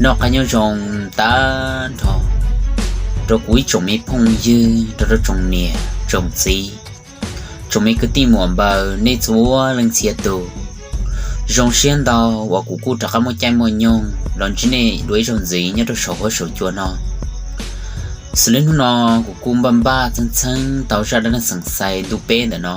Noj qab nyob zoo tag nrho rau kuv ib tsoom me phooj ywg, rau rau tsoom niam tsoom txiv, tsoom me kwv tij muam npawg nej txhua leej txhia tus. Zoo siab ntau uas kuv kuj rov qab muaj caij muaj nyoog los ntsib nej dua ib zaug ntxiv nyob rau saum huab saum cua no. Xws li hnub no kuv kuj npaj npaj txheeb txheeb tau zaj dab neeg Xeem Xais ntu peb ntawm no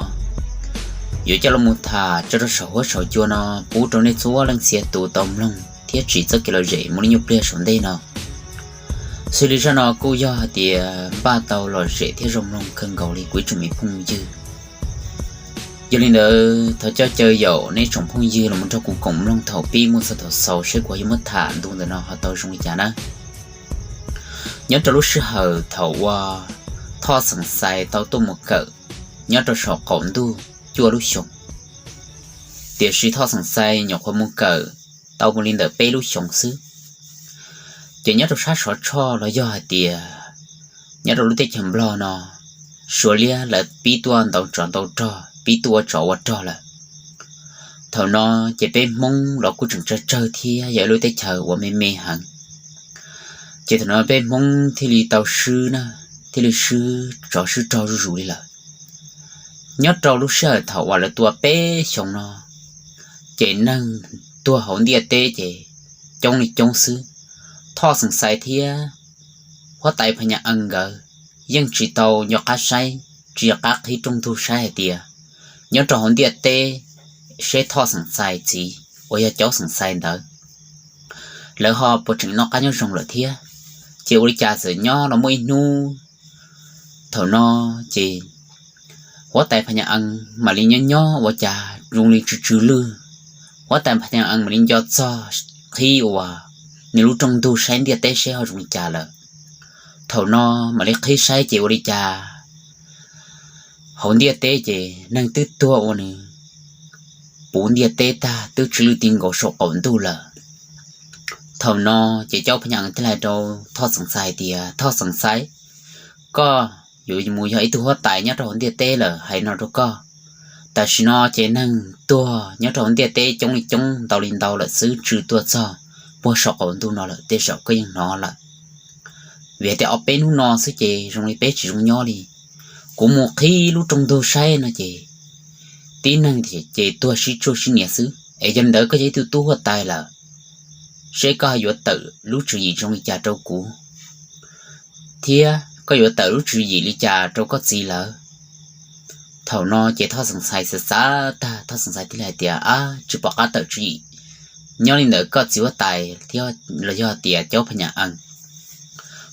yuav coj los mus tham tso rau saum huab saum cua no pub rau nej txhua leej txhia tus tau mloog thiab tsim txoj kev lom zem mus li nyuag pliag saum ntej no. Xws li zaj no kuj yog hais tias npaj tau lom zem thiab zoo mloog kawg nkaus li kuv ib tsoom me phooj ywg. Yog li ntawd thov coj caw yaum nej tsoom phooj ywg los nrog kuv koom mloog thaum pib mus txog thaum xaus seb kuv yuav muab tham ntu ntawm no ho tau zoo li cas na. Nyob rau lub sij hawm thaum uas Thoj Xeem Xais tau tuaj mus kawm nyob rau saum qaum ntuj cuaj lub xyoos, tiam sis Thoj Xeem Xais nyuam qhuav mus kawm tau mus li ntawm peb lub xyoos xwb. Ces nyob rau sab Sov Tshoj los yog hais tias nyob rau lub teb chaws Nplog no, Suav liab lawv pib tuaj ntaus tsov ntaus rog, pib tuaj ua tsov ua rog lawm. Thaum no ces peb Hmoob los kuj tseem tsawg tsawg thiab yog ib lub teb chaws uas me me heev. Ces thaum no peb Hmoob thiaj li tau swb na, thiaj li swb tsov swb rog zuj zus li lawm. Nyob rau lub sij hawm thaum uas lawv tua peb xyoos no, ces neeg tuag hauv ntiaj teb ces coob li coob xwb. Thoj Xeem Xais thiab huab tais Phas Nyas Ees nkawd yeej tsis tau nco qab saib, tsis nco qab qhib rooj ntug saib hais tias nyob rau hauv ntiaj teb seb Thoj Xeem Xais txiv uas yog Caub Xeem Xais ntawd lawv ho puas tseem noj qab nyob zoo lawm thiab. Ces ua li cas txawm nyob los muaj ib hnub, thaum no ces huab tais Phas Nyas Ees mam li nyob nyob ua cas zoo li tsw tsw lwj. Huab tais Phas Nyas Ees mam li nco txog qhib uas nws lub rooj ntug saib ntiaj teb seb ho zoo li cas lawm. Thaum no mam li qhib saib ces ua li cas hauv ntiaj teb ces neeg twb tuag ua nws puv ntiaj teb tag twb tsw lwj ti nkaus saum qaum ntuj lawm. Thaum no ces Caub Phas Nyas Ees thiaj hais rau Thoj Xeem Xais hais tias, Thoj Xeem Xais, koj yuav mus yog ib tug huab tais nyob rau hauv ntiaj teb lawm, hais no rau koj, tam sim no ces neeg tuag nyob rau hauv ntiaj teb coob li coob ntau li ntau lawm xwb, tsw tuaj txog puag saum qaum ntuj no lawm, tej zaum koj yeej hnov lawm. Vim hais tias ob peb hnub no xwb ces zoo li peb tsis zoo nyob li. Kuv mus qhib lub rooj ntug saib no ces tib neeg ces tuag sib tsuj sib nias xwb, es yog li ntawd koj yog ib tug tub huab tais lawm, seb koj yuav tawm lub tswv yim zoo li cas rau kuv, thiab koj yuav tawm lub tswv yim li cas rau koj txiv lawv. Thaum no ces Thoj Xeem Xais xav xav tag, Thoj Xeem Xais thiaj li hais tias, Ab, tsis pom qab tawm tswv yim nyob li ntawm koj txiv huab tais thiab los yog tias Caub Phas Nyas Ees,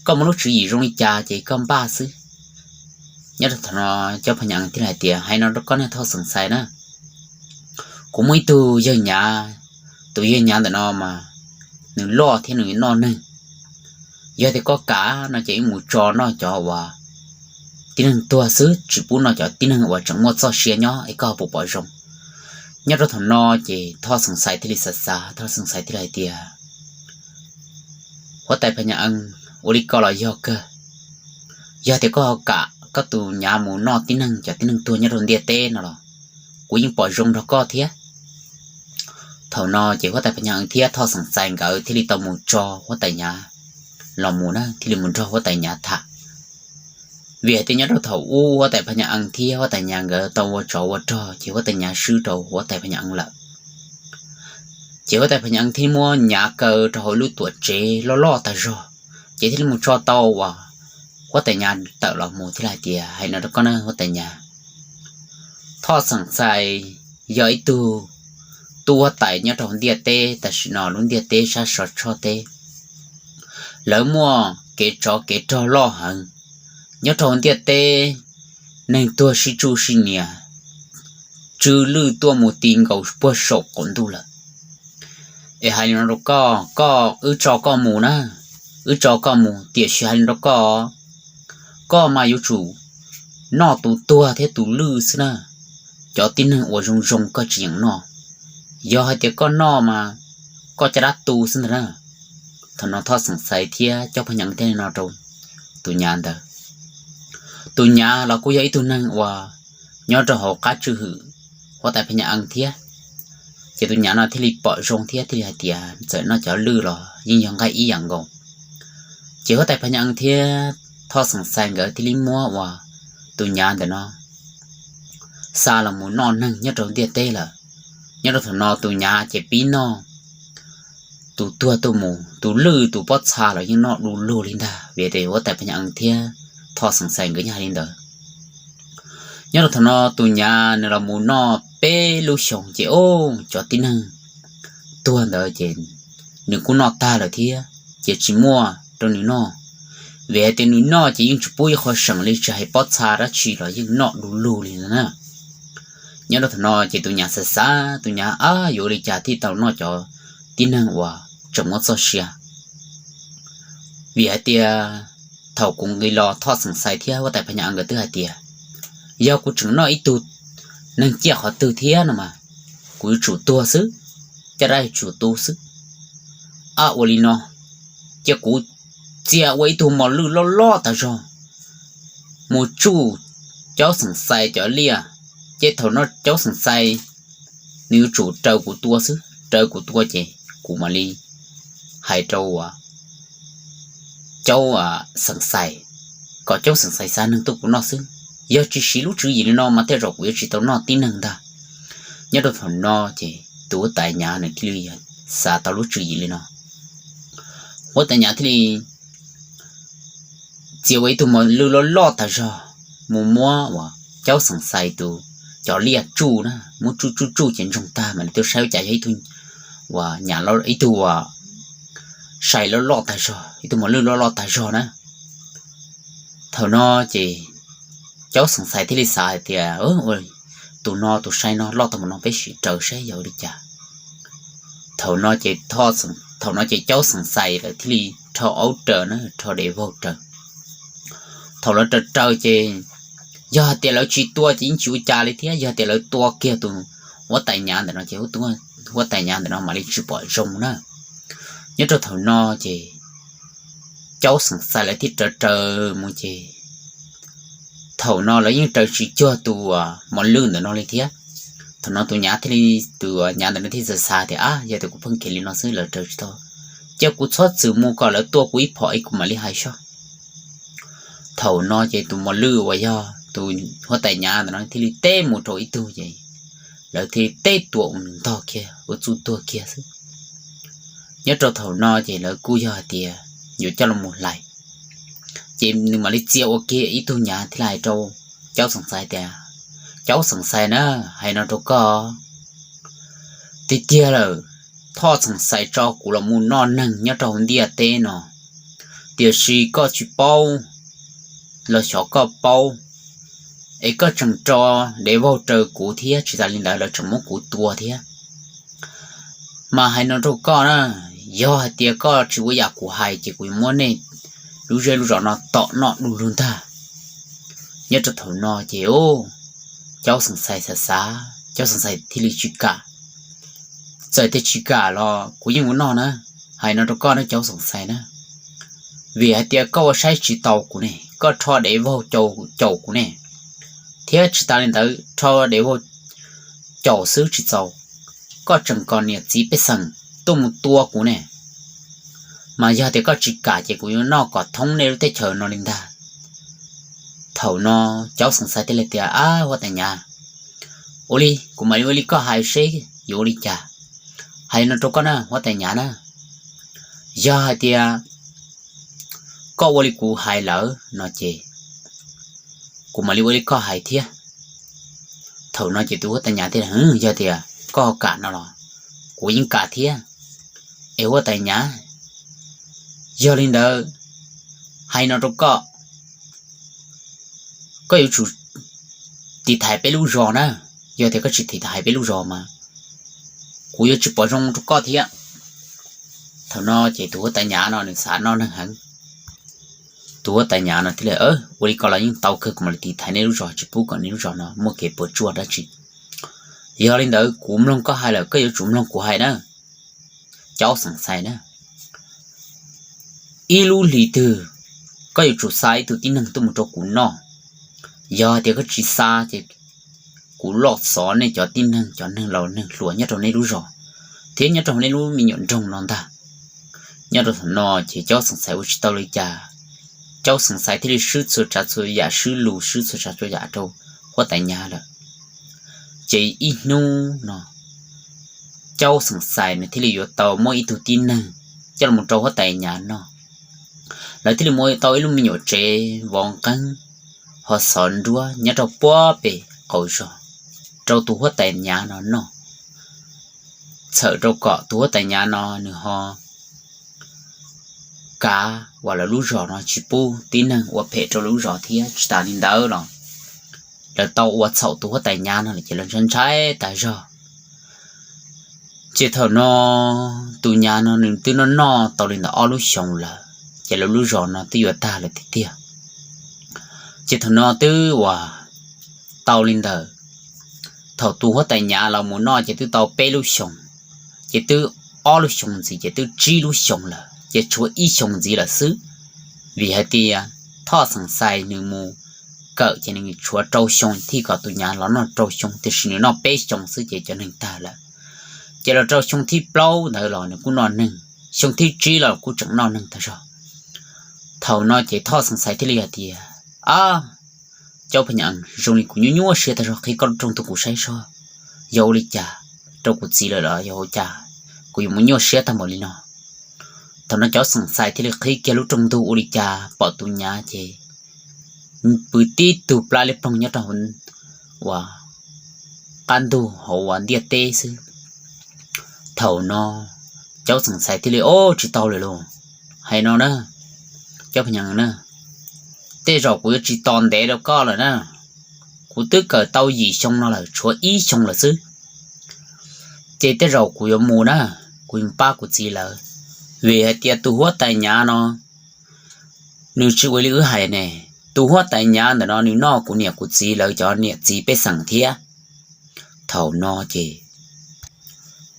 koj muaj lub tswv yim zoo li cas ces koj npaj xwb. Nyob rau thaum no Caub Phas Nyas Ees thiaj li hais tias, Hais no rau koj ne Thoj Xeem Xais na, kuv muaj ib tug yawg nyav, tus yawg nyav ntawm no mas nws loj thiab nws noj neeg. Yog tias koj kam no ces wb mus tso noj cov uas tib neeg tuag xwb, tsis pub noj cov tib neeg uas tseem muaj txoj sia nyob es koj puas pom zoo? Nyob rau thaum no ces Thoj Xeem Xais thiaj li xav xav, Thoj Xeem Xais thiaj li hais tias, Huab tais Phas Nyas Ees, ua li ko los yog kawg. Yog tias koj ho kam koj tus nyav mus noj tib neeg, cov tib neeg tuag nyob rau ntiaj teb no los kuv yeej pom zoo nrog koj thiab. Thaum no ces huab tais Phas Nyas Ees thiab Thoj Xeem Xais nkawd thiaj li tau mus tso huab tais nyav los mus na, thiaj li mus nrog huab tais nyav tham. Vim hais tias nyob rau thaum ub huab tais Phas Nyas Ees thiab huab tais nyav nkawd tau ua tsov ua rog ces huab tais nyav swb rau huab tais Phas Nyas Ees lawm. Ces huab tais Phas Nyas Ees thiaj muab nyav kaw rau hauv ib lub tuam tsev loj loj tag zog, ces thiaj li mus tso tau uas huab tais nyav tawm los mus thiaj li hais tias, Hais no rau koj na huab tais nyav, Thoj Xeem Xais yog ib tug tub huab tais nyob rau hauv ntiaj teb tam sim no lub ntiaj teb sab Sov Tshoj teb. Lawv muaj kev tsov kev rog loj heev. Nyob rau hauv ntiaj teb neeg tuag sib tsuj sib nias, tsw lwj tuaj mus ti nkaus puag saum qaum ntuj lawm. Es hais li no rau koj, koj, wb tso koj mus na, wb tso koj mus, tiam sis hais li no rau koj, koj mas yuav tsum noj tus tuag thiab tus lwj xwb na. Cov tib neeg uas zoo zoo koj tsis yeem noj. Yog hais tias koj noj mas koj caj dab tu xwb ntag na. Thaum no Thoj Xeem Xais thiab Caub Phas Nyas Ees thiaj li no rau tus nyav ntawd. Tus nyav los kuj yog ib tug neeg uas nyob rau hauv qab tswj hwm huab tais Phas Nyas Ees thiab. Ces tus nyav no thiaj li pom zoo thiab thiaj li hais tias txawm noj cov lwj los yeej yog nqaij ib yam nkaus. Ces huab tais Phas Nyas Ees thiab Thoj Xeem Xais nkawd thiaj li muab uas tus nyav ntawm no xa los mus noj neeg nyob rau ntiaj teb lawm. Nyob rau thaum no tus nyav ces pib noj tus tuag tuaj mus, tus lwj tus pob txha los yeej noj du lug li ntag, vim tias huab tais Phas Nyas Ees thiab Thoj Xeem Xais nkawd nyob li ntawd. Nyob rau thaum no tus nyav nws los mus noj peb lub xyoos ces ob cov tib neeg tuag ntawd ces nws kuj noj tag lawm thiab ces tsis muaj rau nws noj, vim hais tias nws noj ces yeej tsis pub ib qho seem li, tsis hais pob txha dab tsi los yeej noj du lug li na. Nyob rau thaum no ces tus nyav xav xav, tus nyav ab yuav ua li cas thiaj tau noj cov tib neeg uas tseem muaj txoj sia. Vim hais tias thaum kuv nqis los Thoj Xeem Xais thiab huab tais Phas Nyas Ees nkawd twb hais tias yog kuv tseem noj ib tug neeg ciaj qhov twg thiab no mas kuv yuav tsum tuag xwb, caj dab yuav tsum tu xwb. Ab ua li no, cia kuv txia ua ib tug mos lwj loj loj tag zog mus tsuj Caub Xeem Xais cov liaj, ces thaum no Caub Xeem Xais nws yuav tsum raws kuv tua xwb, raws kuv tua ces kuv mam li hais rau Caub Xeem Xais kom Caub Xeem Xais xa neeg tuaj kuv noj xwb. Yog tsis siv lub tswv yim li no mas tej zaum kuv yuav tsis tau noj tib neeg ntag. Nyob rau thaum no ces tus huab tais nyav nws thiaj li xav tau lub tswv yim li no. Huab tais nyav thiaj li txia ua ib tug mos lwj loj loj tag zog mus muab uas Caub Xeem Xais tus cov liaj tsuj na, muab tsuj tsuj tsuj ces ntsoog tag mas nws tuaj saib ua cas yog ib tug uas nyam, ib tug uas sai loj loj tag zog, ib tug mos lwj loj loj tag zog na. Thaum no ces Caub Xeem Xais thiaj li xav hais tias tus no tus sai no loj tau mus no peb sim raws saib yog ua li cas. Thaum no ces, thaum no ces Caub Xeem Xais lawv thiaj li rho aub raws na, rho dev vaug raws. Thaum lawv raws raws ces yog hais tias lawv tsis tua ces yeej tsis ua cas li thiab, yog tias lawv tua kiag tus huab tais nyav ntawm no ces huab tais nyav ntawm no mam li tsis pom zoo na. Nyob rau thaum no ces Caub Xeem Xais lawv thiaj raws raws mus ces thaum no lawv yeej raws tsis cuag tus mos lwj ntawm no li thiab. Thaum no tus nyav thiaj li, tus nyav ntawm no thiaj xav xav tias ab, yog tias kuv pheej khiav li no xwb lawv raws tsis tau, cia kuv txhob txwm mus kom lawv tua kuv ib phom es kuv mam li hais soj. Thaum no ces tus mos lwj uas yog tus huab tais nyav ntawm no thiaj li teb mus rau ib tug ces lawv thiaj li teb tua ua nws ntog kiag ua txuj tuag kiag xwb. Nyob rau thaum no ces lawv kuj yog hais tias yuav coj los mus hlais, ces nws mam li txia ua kiag ib tug nyav thiaj li hais rau Caub Xeem Xais tias, Caub Xeem Xais na, hais no rau koj, tiag tiag lawm, Thoj Xeem Xais tso kuv los mus noj neeg nyob rau hauv ntiaj teb no, tiam sis koj tsis paub los xyov koj paub, es koj tseem rho dev vaug raws kuv thiab tsis tas li ntawd lawv tseem muab kuv tua thiab. Mas hais no rau koj na, yog hais tias koj tsis ua yam kuv hais ces kuv yuav muab nej lub zej lub zos no tom noj du lug ntag. Nyob rau thaum no ces Caub Xeem Xais xav xav, Caub Xeem Xais thiaj li tsis kam, txawm tias tsis kam los kuv yeej ua noj na. Hais no rau koj na Caub Xeem Xais na, vim hais tias koj ua saib tsis taus kuv ne, koj rho dev vaug caum kuv ne, thiab tsis tas li ntawd rho dev vaug caum xwb tsis txaus, koj tseem kom niam txiv pej xeem tuaj mus tua kuv ne. Mas yog tias koj tsis kam ces kuv yuav noj kom thoob nej lub teb chaws no li ntag. Thaum no Caub Xeem Xais thiaj li tias, ab huab tais nyav, ua li kuv mam li ua li koj hais seb yuav ua li cas. Hais no rau koj na huab tais nyav na, yog hais tias koj ua li kuv hais lawm no ces kuv mam li ua li koj hais thiab. Thaum no ces tus huab tais nyav thiaj li, yog tias koj kam no los kuv yeej kam thiab. Es huab tais nyav, yog li ntawd, hais no rau koj, koj yuav tsum tiv thaiv peb lub zos na. Yog tias koj tsis tiv thaiv peb lub zos mas kuv yuav tsis pom zoo rau koj thiab. Thaum no ces tus huab tais nyav no nws xav noj neeg heev. Tus huab tais nyav no thiaj li, ua li ko los yeej tau kawg, kuv mam li tiv thaiv nej lub zos, tsis pub kom nej lub zos no muaj kev puas tsuaj dab tsi. Yog li ntawd kuv mloog koj hais lawm, koj yuav tsum mloog kuv hais na, Caub Xeem Xais na. Ib lub hlis twg koj yuav tsum xa ib tug tib neeg tuaj mus rau kuv noj. Yog tias koj tsis xa ces kuv loj xov nej cov tib neeg, cov neeg laus neeg hluas nyob rau nej lub zos. thiab nyob rau hauv nej lub me nyuam nroog no ntag. Nyob rau thaum no ces Caub Xeem Xais ua tsis tau li cas, Caub Xeem Xais thiaj li swb txhua tsav txhua yam, swb lus swb txhua tsav txhua yam rau huab tais Nyav lawm. Ces ib hnub no Caub Xeem Xais nws thiaj li yuav tau muab ib tug tib neeg coj los rau huab tais Nyav noj. Lawv thiaj li muab tau ib lub me nyuam tsev vov nqeeb ho xov nruab nyob rau puag pem qaum zos rau tus huab tais Nyav no noj. Txhawm rau kom tus huab tais Nyav no nws ho kav uas lawv lub zos no tsis pub tib neeg ua phem rau lub zos thiab. Tsis tas li ntawd los lawv tau ua txhaum tus huab tais Nyav no lawm ces lawv ntshai ntshai tas zog. Ces thaum no tus Nyav no nws twb noj noj tau li ntawm ob lub xyoos lawm ces lawv lub zos no twb yuav tag lawm tiag tiag. Ces thaum no twb uas tau li ntawd, thaum tus huab tais Nyav los mus noj ces twb tau peb lub xyoos, ces twb ob lub xyoos ntxiv ces twb tsib lub xyoos lawm ces tshuav ib xyoos ntxiv lawm xwb. Vim hais tias Thoj Xeem Xais nws mus kawm ces nws tshuav rau xyoo thiaj kom tus Nyav los noj rau xyoo, tiam sis nws noj peb xyoo xwb ces cov neeg tag lawm. Ces los rau xyoo thib plaub ntawd los nws kuj noj neeg, xyoo thib tsib los kuj tseem noj neeg tag zog. Thaum no ces Thoj Xeem Xais thiaj li hais tias, Ab, Caub Phas Nyas, zoo li kuv nyuaj nyuaj siab tag zog, qhib koj lub rooj tuaj kuv saib seb yog ua li cas, rau kuv txiv lawm los yog ua cas kuv yuav mus nyuaj siab tag npaum li no. Thaum no Caub Xeem Xais thiaj li qhib kiag lub rooj ntug ua li cas pom tus Nyav ces pw tib tug plab liab ploog nyob rau uas qab ntug hauv uas ntiaj teb xwb. Thaum no Caub Xeem Xais thiaj li, Ob, tsis tau lawm lauj, hais no na, Caub Phas Nyas na, tej zaum kuv yuav tsis tos ntev rau koj lawm na. Kuv twb kawm tau yim xyoo no lawm, tshuav ib xyoo lawm xwb. Ces tej zaum kuv yuav mus na, kuv yuav pab kuv txiv lawv, vim hais tias tus huab tais Nyav no nws tsis ua li wb hais ne. Tus huab tais Nyav ntawm no nws noj kuv niam kuv txiv lawv cov niam txiv pej xeem thiab. Thaum no ces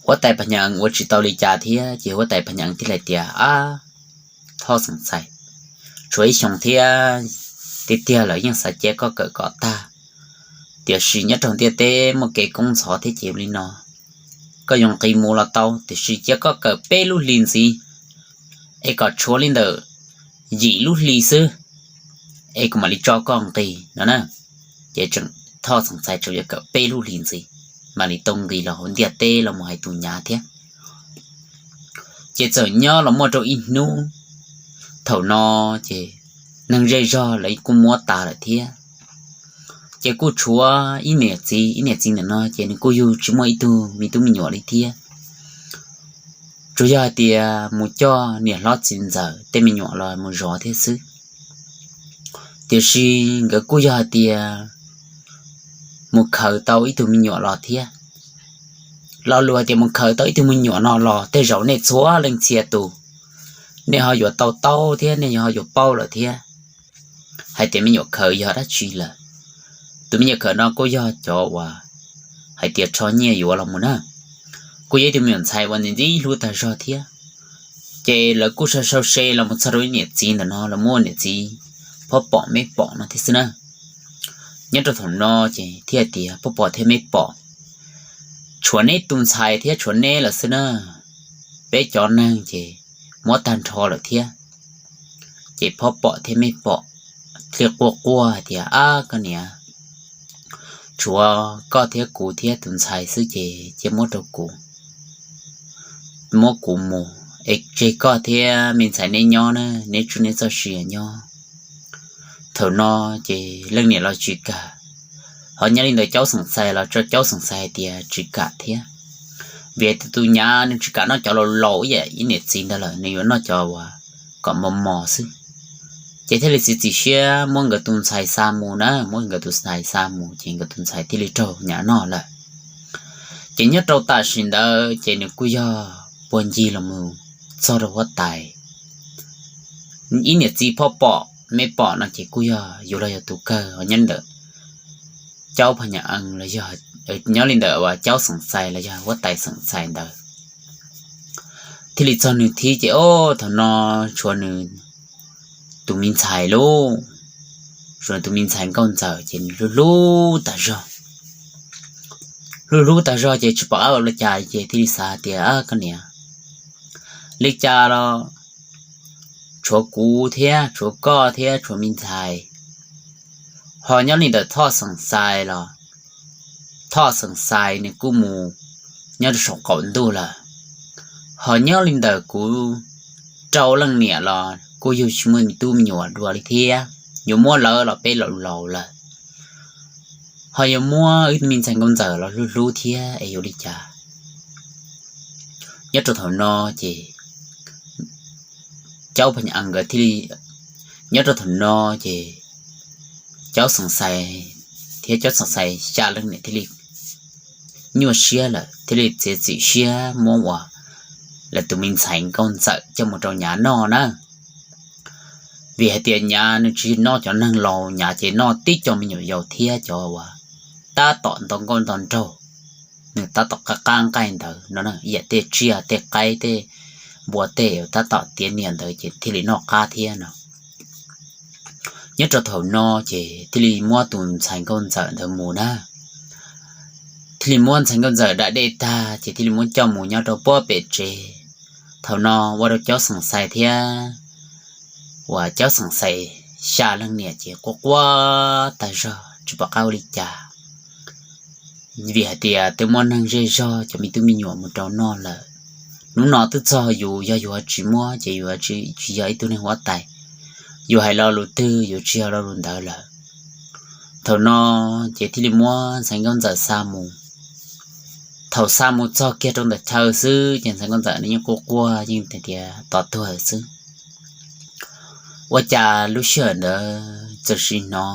huab tais Phas Nyas ua tsis tau li cas thiab ces huab tais Phas Nyas thiaj li tias, Ab, Thoj Xeem Xais, tshuav ib xyoos thiab, tiag tiag lawm yeej xav cia koj kawm kom tag, tiam sis nyob rau ntiaj teb muaj kev koob ntxhov thiab ces ua li no, koj yuav nqis mus los tau, tiam sis cia koj kawm peb lub hlis ntxiv, es kom tshuav li ntawm yim lub hli xwb, es kuv mam li tso koj nqis no na. Ces Thoj Xeem Xais tseem yuav kawm peb lub hlis ntxiv mam li tau nqis los hauv ntiaj teb los mus hais tus Nyav thiab. Ces txawm nyob los muaj rau ib hnub, thaum no ces neeg zej zog lawv kuj muab tas lawm thiab. Ces kuj tshuav ib niam txiv, ib niam txiv ntawm no ces nws kuj yug tsis muaj ib tug me tub me nyuam li thiab. Tsuas yog hais tias mus coj niam hlob txiv ntxawm tej me nyuam los mus zov thiab xwb. Tiam sis nkawd kuj yog hais tias mus khaws tau ib tug me nyuam los thiab. Lo lus hais tias mus khaws tau ib tug me nyuam no los tej zaum nej txhua leej txhia tus nej ho yuav tau taub thiab nej ho yuav paub lawm thiab hais tias me nyuam khaws yog dab tsi lawm. Tus me nyuam khaws no kuj yog cov uas hais tias rho nyiaj yuav los mus na, kuj yog ib tug me nyuam ntxhais uas ntxim ntxim hlub tag zog thiab. Ces lawv kuj sau sau se los mus txog rau ib niam txiv ntawm no, lawv muab niam txiv Phob Pom Meb Pom no thiab xwb na. Nyob rau thaum no ces thiaj tias, Phob Pom thiab Meb Pom, tshuav neb tus ntxhais thiab tshuav neb lawm xwb na, peb cov neeg ces muab tag nrho lawm thiab. Ces Phob Pom thiab Meb Pom thiaj quaj quaj hais tias, Ab koj niam, tshuav koj thiab kuv thiab tus ntxhais xwb ces cia muab rau kuv, muab kuv mus es tseg koj thiab me ntxhais neb nyob na, neb tsuj neb txoj sia nyob. Thaum no ces leej niam los tsis kam, ho nyob li ntawd Caub Xeem Xais los tso Caub Xeem Xais hais tias tsis kam thiab, vim hais tias tus Nyav nws tsis kam noj cov laus laus ib yam ib niam txiv ntawd lawm, nws yuav noj cov uas kom mos mos xwb. Ces thiaj li txiav txim siab muab nkawd tus ntxhais xa mus na, muab nkawd tus ntxhais xa mus ces nkawd tus ntxhais thiaj li raug Nyav noj lawm. Ces nyob rau tam sim ntawd ces nws kuj yog puag ncig los mus txog rau huab tais. Ib niam txiv Phob Pom Meb Pom no ces kuj yog yuav los yog tus kawg ho nyob ntawm Caub Phas Nyas Ees los yog, nyob li ntawm uas Caub Xeem Xais los yog huab tais Xeem Xais ntawd. Thiaj li txog nws thiab ces, o, thaum no tshuav nws tus me ntxhais lauj, tshuav nws tus me ntxhais Nkauj Ntxawm ces nws hlub hlub tas zog. Hlub hlub tag zog ces tsis pom qab ua li cas ces thiaj li xav tias, Koj niam, li cas los tshuav kuv thiab tshuav koj thiab tshuav me ntxhais, ho nyob li ntawm Thoj Xeem Xais los Thoj Xeem Xais nws kuj mus nyob rau saum qaum ntuj lawm, ho nyob li ntawm kuv rau leej niam los kuj yug tsis muaj me tub me nyuam dua li thiab, yuav muab lawv los peb laus laus lawm, ho yuav muab wb me ntxhais nkauj ntxawm los hlub hlub thiab es yuav li cas? Nyob rau thaum no ces Caub Pha Nya nkawd thiaj li, nyob rau thaum no ces Caub Xeem Xais thiab Caub Xeem Xais xya leej niam thiaj li nyuaj siab lawm, thiaj li txiav txim siab muab ua lawv tus me ntxhais nkauj ntxawm coj mus rau Nyav noj na. Vim hais tias Nyav nws tsis noj cov neeg laus, Nyav ces noj tib co me nyuam yaus thiab cov uas tab tom nto nkauj nto nraug, nws tab tom qab qab nqaij ntawd no, ib yam tej tsiaj tej qaib tej npua tej tab tom tiav niam ntawd ces thiaj li noj qab thiab no. Nyob rau thaum no ces thiaj li muab tus ntxhais nkauj ntxawm ntawd mus na, thiaj li muab ntxhais nkauj ntxawm da dej tag ces thiaj li muab coj mus nyob rau puag pem tsev. Thaum no ua rau Caub Xeem Xais thiab uas Caub Xeem Xais xya leej niam ces quaj quaj tag zog tsis pom qab ua li cas, vim hais tias twb muab neeg zej zog cov me tub me nyuam mus rau noj lawm. Hnub no twb txog yus, yog yus tsis muab ces yus tsis yog ib tug neeg huab tais, yus hais lo lus twg yus tsis yog lo lus ntawd lawm. Thaum no ces thiaj li muab ntxhais nkauj ntxawm xa mus. Thaum xa mus txog kiag rau ntawm chaw xwb ces ntxhais nkauj ntxawm nws yeej quaj quaj yeej tias tos tuag xwb. Ua cas lub sij hawm ntawd txawm sim hnov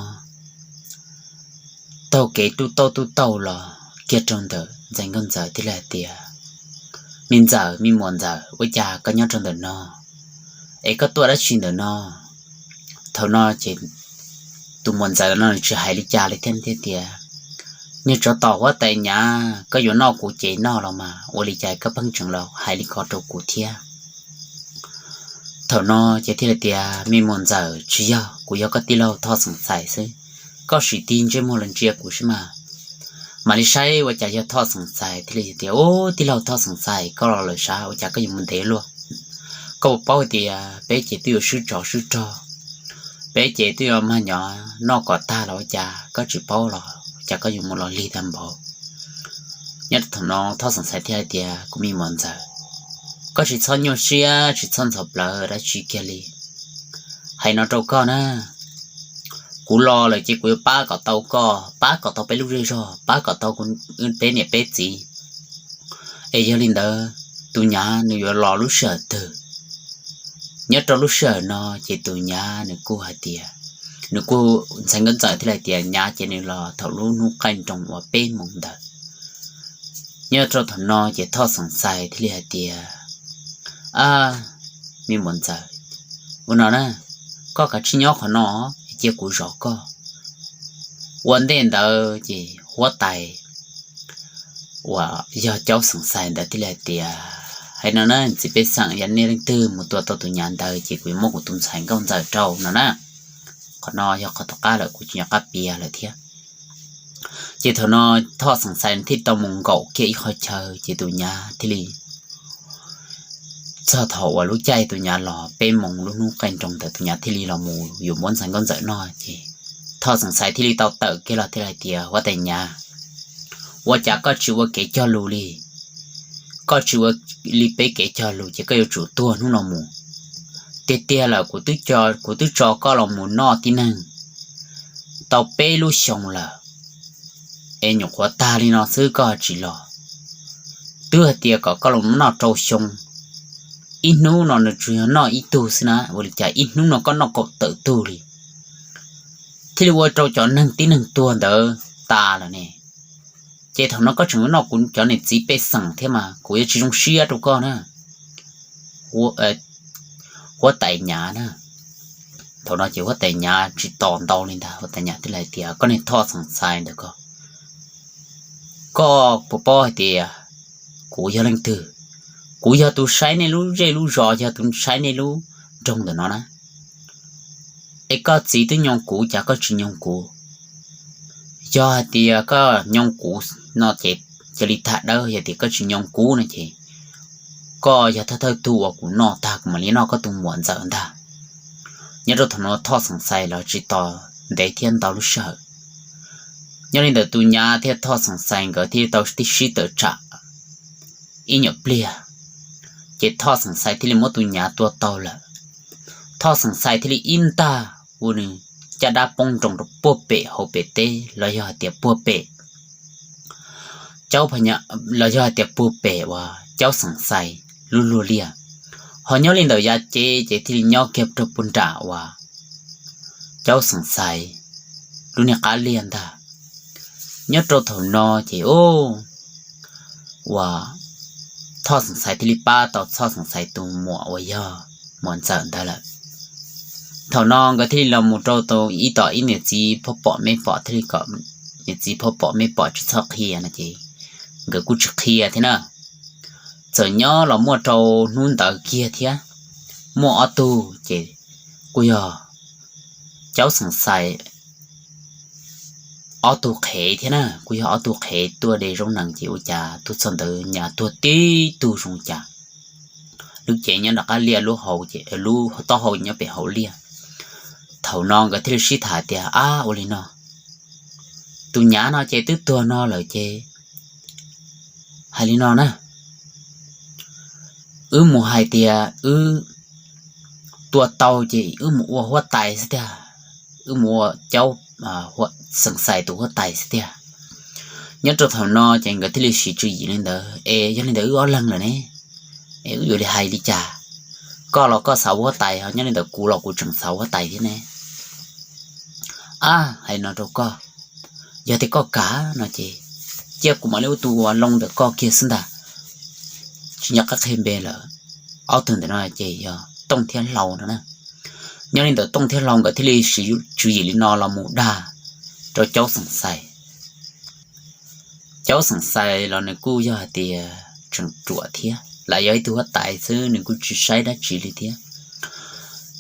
taug kev tub tauj tub tauj los kiag rau ntawm ntxhais nkauj ntxawm thiaj li hais tias, Me ntxawm, me muam ntxawm, ua cas koj nyob rau ntawm no es koj tuaj dab tsi ntawm no? Thaum no ces tus muam ntxawm no nws tsis hais li cas li thiab tias, Niag tsov tom huab tais Nyav, koj yuav noj kuv ces noj los mas, ua li cas koj pheej tseem los hais li ko rau kuv thiab? Thaum no ces thiaj li tias, Me muam ntxawm, tsis yog, kuv yog koj tij laug Thoj Xeem Xais xwb. Koj sim tig ntsej muag los ntsia kuv sib mas, mam li saib ua cas yog Thoj Xeem Xais. Thiaj li tias, Ub, tij laug Thoj Xeem Xais, koj los lawm sav, ua cas koj yuav mus ntev luaj? Koj puas paub hais tias peb ces twb yuav swb tsov swb rog, peb ces twb yuav mag nyob noj kom tag los ua cas koj tsis paub los ua cas koj yuav mus los lig tag npaum? Nyob rau thaum no Thoj Xeem Xais thiaj hais tias, Kuv me muam ntxawm, koj tsis txhob nyuaj siab tsis txhob ntxhov plawv dab tsi kiag li. Hais no rau koj na, kuv los lawm ces kuv yuav pab kom tau koj, pab kom tau peb lub zej zog, pab kom tau peb niam peb txiv. Es yog li ntawd tus Nyav nws yuav los lub sij hawm twg? Nyob rau lub sij hawm no ces tus Nyav nws kuj hais tias, nws kuj, ntxhais nkauj ntxawm thiaj li hais tias Nyav ces nws los thaum lub hnub qaij nroos uas peb moos ntawd. Nyob rau thaum no ces Thoj Xeem Xais thiaj li hais tias, A, me muam ntxawm, ua no na, koj kav tsij nyob qhov no, cia kuv zov koj. Ua ntej ntawd ces huab tais uas yog Caub Xeem Xais ntawd thiaj li hais tias, Hais no na, txiv pej xeem, yog nej leej twg mus tua tau tus Nyav ntawd ces kuv yuav muab kuv tus ntxhais nkauj ntxawm rau no na. Qhov no yog qhov tom qab lawm, kuv tsis nco qab piav lawm thiab. Ces thaum no Thoj Xeem Xais thiaj tau mus nkaum kiag ib qhov chaw ces tus Nyav thiaj li txog thaum uas lub caij tus Nyav los peb moos lub hnub qaij nroos ntawd tus Nyav thiaj li los mus yuav muab ntxhais nkauj ntxawm noj ces Thoj Xeem Xais thiaj li tau tawm kiag los thiaj li hais tias, Huab tais Nyav, ua cas koj tsis ua kev cog lus li? Koj tsis ua li peb kev cog lus ces koj yuav tsum tuag hnub no mus. Tiag tiag lawm, kuv twb tso koj los mus noj tib neeg tau peb lub xyoo lawm, es nyuam qhuav tag li no xwb koj tsis los. Twb hais tias kom koj los noj rau xyoo, ib hnub no nws tsuas yog noj ib tug xwb na, ua li cas ib hnub no koj noj kaum tawm tug li, thiaj li ua rau cov neeg tib neeg tuag ntawd tas lawm ne? Ces thaum no koj tseem yuav noj kuv cov niam txiv pej xeem thiab mas kuv yuav tsis zoo siab rau koj na, huab tais Nyav na. Thaum no ces huab tais Nyav tsis tos ntau li ntag, huab tais Nyav thiaj li hais tias, Koj niag Thoj Xeem Xais ntawm ko, koj puas paub hais tias kuv yog leej twg? Kuv yog tus saib nej lub zej lub zos, yog tus saib nej lub nroog ntawm no na. Es koj txiv twb nyoo kuv, cas koj tsis nyoo kuv? Yog hais tias koj nyoo kuv no ces cia li tag dawb, yog tias koj tsis nyoo kuv no ces koj yog thawj thawj tug uas kuv noj tag kuv mam li noj koj tus muam ntxawm ntag. Nyob rau thaum no Thoj Xeem Xais los tsis tos ntev thiab ntau lub sij hawm, nyob li ntawm tus nyav thiab Thoj Xeem Xais nkawd thiaj li tau sib tawm tsam ib nyuam pliag, ces Thoj Xeem Xais thiaj li muab tus nyav tua tau lawm. Thoj Xeem Xais thiaj li ib ntag ua nws caj dab poob nroo rau puag pem hauv pem teb los yog hais tias puag pem Caub, los yog hais tias puag pem uas Caub Xeem Xais lub luag liaj. Ho nyob li ntawm yav cev ces thiaj li nyob kiag rau puag nram uas Caub Xeem Xais lub niag qab liaj ntag. Nyob rau thaum no ces uas Thoj Xeem Xais thiaj li pab tau Thoj Xeem Xais tus muam uas yog muam ntxawm ntawd lawm. Thaum no nkawd thiaj li los mus rau tau ib tom ib niam txiv phob pom me pom thiaj li kom niam txiv phob pom me pom tsis txhob qhia no ces nkawd kuj tsis qhia thiab na. Txawm nyob los muaj rau hnub ntawd kiag thiab, muaj ob tug ces kuj yog Caub Xeem Xais ob tug qhev thiab na, kuj yog ob tug qhev tuaj de zaub nees ces ua cas tuaj txog ntawd nyas tuag tib tug zoo cas. Lub cev nyob nram qab liaj, lub taub hau nyob pem hauv liaj. Thaum no nkawd thiaj li sib tham tias, Ab, ua li no, tus nyav no ces twb tuag no lawm ces hais li no na, wb mus hais tias wb tua tau ces wb mus ua huab tais xwb tiag, wb mus ua Caub Xeem Xais tus huab tais xwb tiag. Nyob rau thaum no ces nkawd thiaj li siv tswv yim li ntawd, Es yog li ntawd wb ob leeg lawm ne, es wb yuav li hais li cas? Koj los koj xav ua huab tais, ho nyob li ntawd kuv los kuv tseem xav ua huab tais thiab ne. Ab, hais li no rau koj, yog tias koj kam no ces cia kuv mam li ua tus uas loo ntawm koj kiag xwb ntag. Tsis nco qab qhia npe lawm, ob tug ntawm no ces yog Tooj thiab Hlau no na. Nyob li ntawm Tooj thiab Hlau nkawd thiaj li siv tswv yim li no los mus dag rau Caub Xeem Xais. Caub Xeem Xais los nws kuj yog hais tias tseem ruam thiab, lam yog ib tug huab tais xwb nws kuj tsis saib dab tsi li thiab.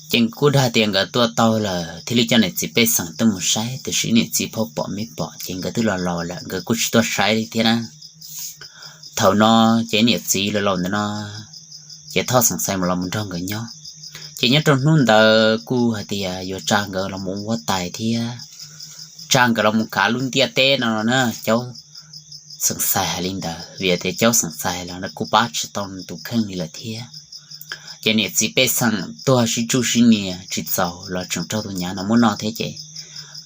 Ces kuj dag tias nkawd tua tau lawm thiaj li coj niam txiv pej xeem tuaj mus saib, tiam sis niam txiv phob pom me pom ces nkawd twb los laus lawm nkawd kuj tsis tuaj saib li thiab na. Thaum no ces niam txiv los laus ntawm no, ces Thoj Xeem Xais mus los mus nrog nkawd nyob. Ces nyob rau hnub ntawd kuj hais tias yuav tsa nkawd los mus ua huab tais thiab, tsa nkawd los mus kav lub ntiaj teb no na. Caub Xeem Xais hais li ntawd vim tias Caub Xeem Xais los kuj pab tsis tau tus kheej li lawm thiab. Ces niam txiv pej xeem tuag sib tsuj sib nias tsis txaus los tseem raug tus nyav no muab noj thiab ces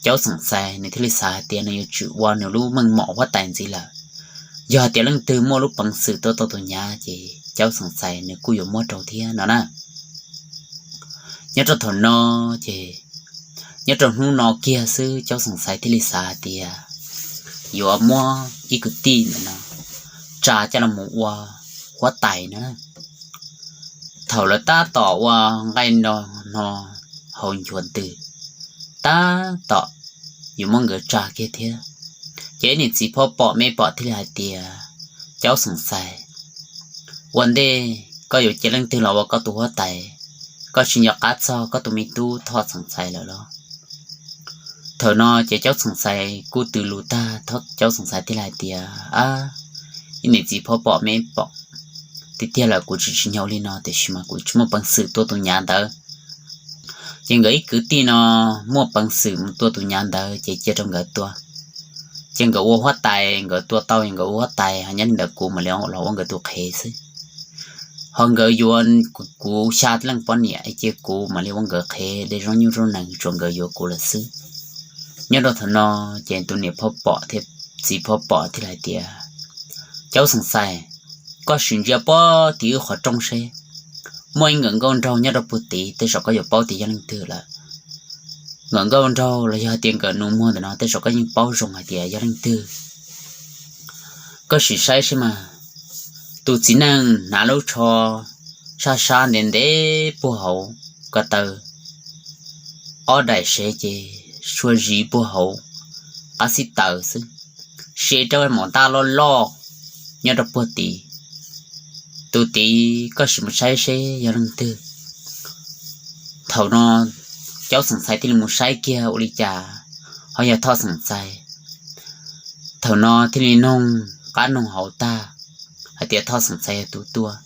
Caub Xeem Xais nws thiaj li xav hais tias nws yuav tsum ua nws lub meej mom huab tais ntxiv lawm. Yog hais tias leej twg muaj lub peev xwm tua tau tus nyav ces Caub Xeem Xais nws kuj yuav muab rau thiab no na. Nyob rau thaum no ces, nyob rau hnub no kiag xwb Caub Xeem Xais thiaj li xav hais tias yuav muab ib kwv tij ntawm no tsa coj los ua huab tais na. Thaum lawv tab tom ua nqaij no no haus nchuav ntws, tab tom yuav muab nkawd tsa kiag thiab, ces niam txiv phob pom me pom thiaj li hais tias, Caub Xeem Xais, ua ntej koj yuav cia leej twg los ua koj tus huab tais, koj tsis nco qab txog koj tus me tub Thoj Xeem Xais lawm los? Thaum no ces Caub Xeem Xais kuj tw lus tag, Caub Xeem Xais thiaj li hais tias, Ab, ib niam txiv phob pom me pom, tiag tiag lawm kuv tsis tsis nyaum li no tiam sis mas kuv tsis muaj peev xwm tua tus nyav ntawd. Ces nkawd ib kwv tij no muaj peev xwm mus tua tus nyav ntawd ces cia rau nkawd tua. Ces nkawd ua huab tais, nkawd tua tau nkawd ua huab tais, ho nyob li ntawd kuv mam li los ua nkawd tus qhev xwb. Ho nkawd yuav kuv xya leej poj niam ces kuv mam li ua nkawd qhev de zaub nyuj zaub nees, tsuas nkawd yuav kuv lawm xwb. Nyob rau thaum no ces tus niam phob pom thiab txiv phob pom thiaj li hais tias, Caub Xeem Xais, koj sim ntsia puag tim wb qhov rooj seb, muaj ib nkawm nkauj nraug nyob rau puag tid, tej zaum koj yuav paub tias yog leej twg lawm. Nkawm nkauj nraug los yog hais tias nkawm nus muag ntawm no tej zaum koj yeej paub zoo hais tias yog leej twg. Koj sim saib seb mas, tus txiv neej hnav lub tsho sab sab ntev ntev puag hauv ko taw, ob daim sev ces sua zis puag hauv qab xib taws xwb, se rab mom ntaj loj loj nyob rau puag tid. Tus tid koj sim mus saib seb yog leej twg. Thaum no Caub Xeem Xais thiaj li mus saib kiag ua li cas ho yog Thoj Xeem Xais. Thaum no thiaj li noog qab noog hauv tag hais tias Thoj Xeem Xais yog tus tuaj.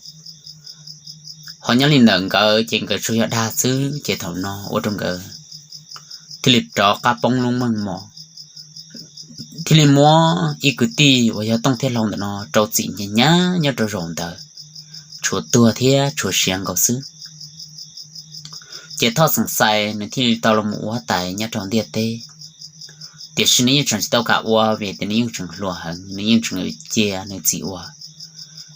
Ho nyob li ntawm nkawd ces nkawd tsuas yog dag xwb, ces thaum no ua rau nkawd thiaj li rov qab poob lub meej mom, thiaj li muab ib kwv tij uas yog Tooj thiab Hlau ntawm no rau txim nyab nyab nyob rau zaum ntawd, tshuav tuag thiab tshuav siav nkaus xwb. Ces Thoj Xeem Xais nws thiaj li tau los mus ua huab tais nyob rau ntiaj teb. Tiam sis nws yeej tseem tsis tau kam ua vim tias nws yeej tseem hluas heev, nws yeej tseem yuav cia nws txiv ua,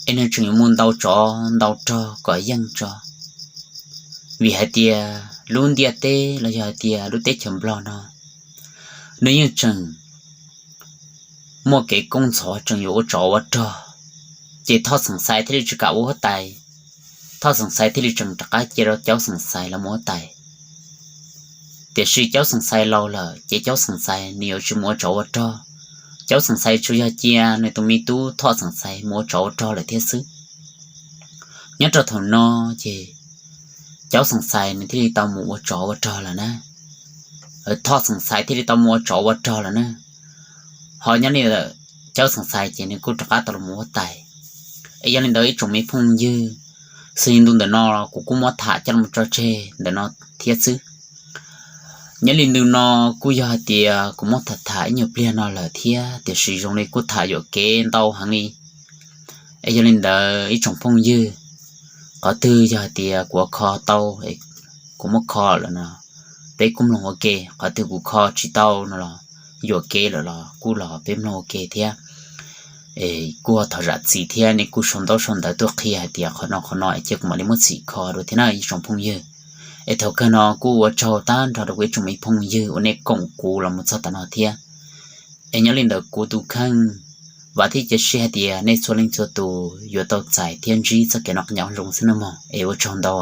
es nws tseem yuav mus ntaus tsov ntaus rog kom yeej tso. Vim hais tias lub ntiaj teb los yog hais tias lub teb chaws Nplog no, nws yeej tseem muaj kev koob ntxhov tseem yuav ua tsov ua rog, ces Thoj Xeem Xais thiaj li tsis kam ua huab tais. Thoj Xeem Xais thiaj li tseem rov qab cia rau Caub Xeem Xais los mus huab tais. Tiam sis Caub Xeem Xais laus lawm ces Caub Xeem Xais nws yuav tsis mus ua tsov ua rog. Caub Xeem Xais tsuas yog cia nws tus me tub Thoj Xeem Xais mus ua tsov ua rog lawm thiab xwb. Nyob rau thaum no ces Caub Xeem Xais nws thiaj li tau mus ua tsov ua rog lawm na. Thoj Xeem Xais thiaj li tau mus ua tsov ua rog lawm na. Ho nyob li Caub Xeem Xais ces nws kuj rov qab tau los mus huab tais. Es yog li ntawd ib tsoom me phooj ywg, xws li ntu ntawm no kuv kuj muab tham coj los tso tseg ntawm no thiab xwb. Nyob li ntu no kuj yog hais tias kuv muab tham tham ib nyuag pliag no lawm thiab, tiam sis zoo li kuj tham yuam kev ntau heev li. Es yog li ntawd ib tsoom phooj ywg, qhov twg yog hais tias kuv ua kho tau, kuv muab kho lawm no, peb kuj mloog ua ke. Qhov twg kuv kho tsis tau no los yuam kev lawm los kuj los peb mloog ua ke thiab. Kuj thov zam txim thiab, nej kuj sau ntaub sau ntawv tuaj qhia hais tias qhov no qhov no es cia kuv mam li muab txhim kho dua thiab na ib tsoom phooj ywg. Es thaum kawg no kuj ua tsaug tag nrho rau kuv ib tsoom me phooj ywg uas nej koom kuv los mus txog tam no thiab. Es nyob li ntawd kuv tus kheej vam thiab cia siab hais tias nej txhua leej txhua tus yuav tau txais thiab ntsib txoj kev noj qab nyob zoo xwb nawb mog, es ua tsaug ntau.